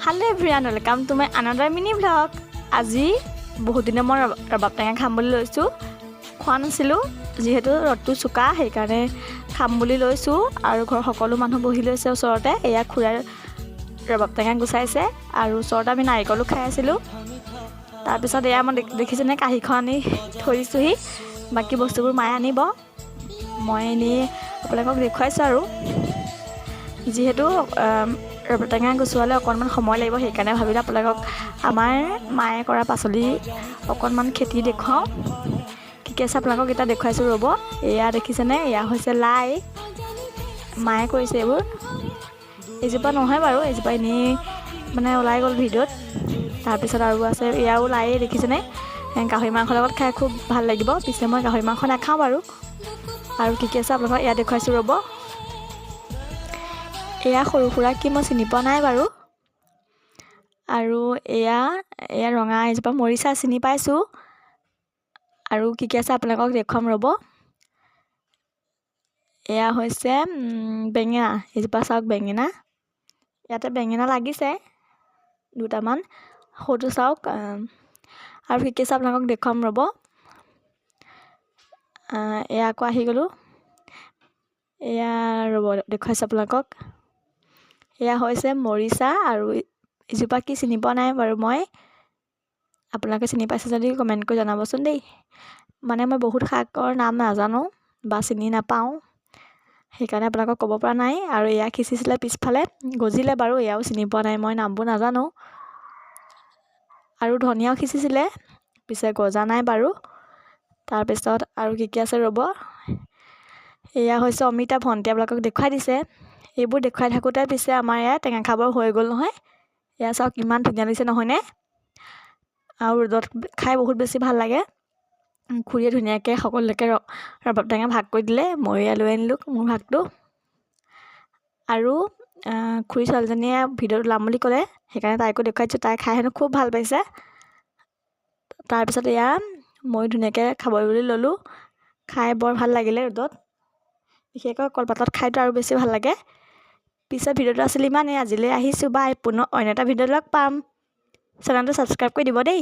Hello everyone, welcome to my another mini vlog. আজি বহুত দিনৰ মই ৰবাব টেঙা খাম বুলি লৈছোঁ। খোৱা নাছিলোঁ, যিহেতু ৰ'দটো চোকা, সেইকাৰণে খাম বুলি লৈছোঁ। আৰু ঘৰৰ সকলো মানুহ বহি লৈছে ওচৰতে। এয়া খুৰাই ৰবাব টেঙা গুচাইছে আৰু ওচৰতে আমি নাৰিকলো খাই আছিলোঁ। তাৰপিছত এয়া মই দেখিছেনে, কাঁহীখন আনি থৈ দিছোঁহি। বাকী বস্তুবোৰ মায়ে আনিব, মই এনেই আপোনালোকক দেখুৱাইছোঁ। আৰু যিহেতু ৰবাব টেঙা গুচোৱালে অকণমান সময় লাগিব, সেইকাৰণে ভাবিলোঁ আপোনালোকক আমাৰ মায়ে কৰা পাচলি অকণমান খেতি দেখুৱাওঁ। কি কি আছে আপোনালোকক এতিয়া দেখুৱাইছোঁ, ৰ'ব। এয়া দেখিছেনে, এয়া হৈছে লাই। মায়ে কৰিছে এইবোৰ। এইজোপা নহয় বাৰু, এইজোপা এনেই মানে ওলাই গ'ল ভিডিঅ'ত। তাৰপিছত আৰু আছে, এয়াও লাই, দেখিছেনে? গাহৰি মাংসৰ লগত খাই খুব ভাল লাগিব। পিছে মই গাহৰি মাংস নাখাওঁ বাৰু। আৰু কি কি আছে আপোনালোকক এয়া দেখুৱাইছোঁ, ৰ'ব। এয়া সৰু সুৰা কি, মই চিনি পোৱা নাই বাৰু। আৰু এয়া ৰঙা এজোপা মৰিচা, চিনি পাইছোঁ। আৰু কি কি আছে আপোনালোকক দেখুৱাম, ৰ'ব। এয়া হৈছে বেঙেনা। এইজোপা চাওক, বেঙেনা। ইয়াতে বেঙেনা লাগিছে দুটামান, সৌটো চাওক। আৰু কি কি আছে আপোনালোকক দেখুৱাম, ৰ'ব। এয়া আকৌ আহি গ'লোঁ। এয়া ৰ'ব, দেখুৱাইছোঁ আপোনালোকক। এয়া হৈছে মৰিচা। আৰু এজোপা কি চিনি পোৱা নাই বাৰু মই। আপোনালোকে চিনি পাইছে যদি কমেণ্ট কৰি জনাবচোন দেই। মানে মই বহুত শাকৰ নাম নাজানো বা চিনি নাপাওঁ, সেইকাৰণে আপোনালোকক ক'ব পৰা নাই। আৰু এয়া সিঁচিছিলে পিছফালে, গজিলে বাৰু। এয়াও চিনি পোৱা নাই মই, নামবোৰ নাজানো। আৰু ধনিয়াও সিঁচিছিলে, পিছে গজা নাই বাৰু। তাৰপিছত আৰু কি কি আছে, ৰ'ব। এয়া হৈছে অমিতা, ভণ্টি আপোনালোকক দেখুৱাই দিছে। এইবোৰ দেখুৱাই থাকোঁতে পিছে আমাৰ এয়া টেঙা খাবৰ হৈ গ'ল নহয়। এয়া চাওক, ইমান ধুনীয়া লাগিছে নহয়নে? আৰু ৰ'দত খাই বহুত বেছি ভাল লাগে। খুৰীয়ে ধুনীয়াকৈ সকলোকে ৰবাব টেঙা ভাগ কৰি দিলে। ময়ো এয়া লৈ আনিলোঁ মোৰ ভাগটো। আৰু খুৰী ছোৱালীজনীয়ে ভিডিঅ'ত ওলাম বুলি ক'লে, সেইকাৰণে তাইকো দেখুৱাই দিছোঁ। তাই খাই হেনো খুব ভাল পাইছে। তাৰপিছত এয়া ময়ো ধুনীয়াকৈ খাব বুলি ল'লোঁ। খাই বৰ ভাল লাগিলে ৰ'দত, বিশেষকৈ কলপাতত খাইতো আৰু বেছি ভাল লাগে। পিছে ভিডিঅ'টো আছিল ইমানেই। আজিলৈ আহিছোঁ, বাই। পুনৰ অন্য এটা ভিডিঅ'ত লগ পাম। চেনেলটো ছাবস্ক্ৰাইব কৰি দিব দেই।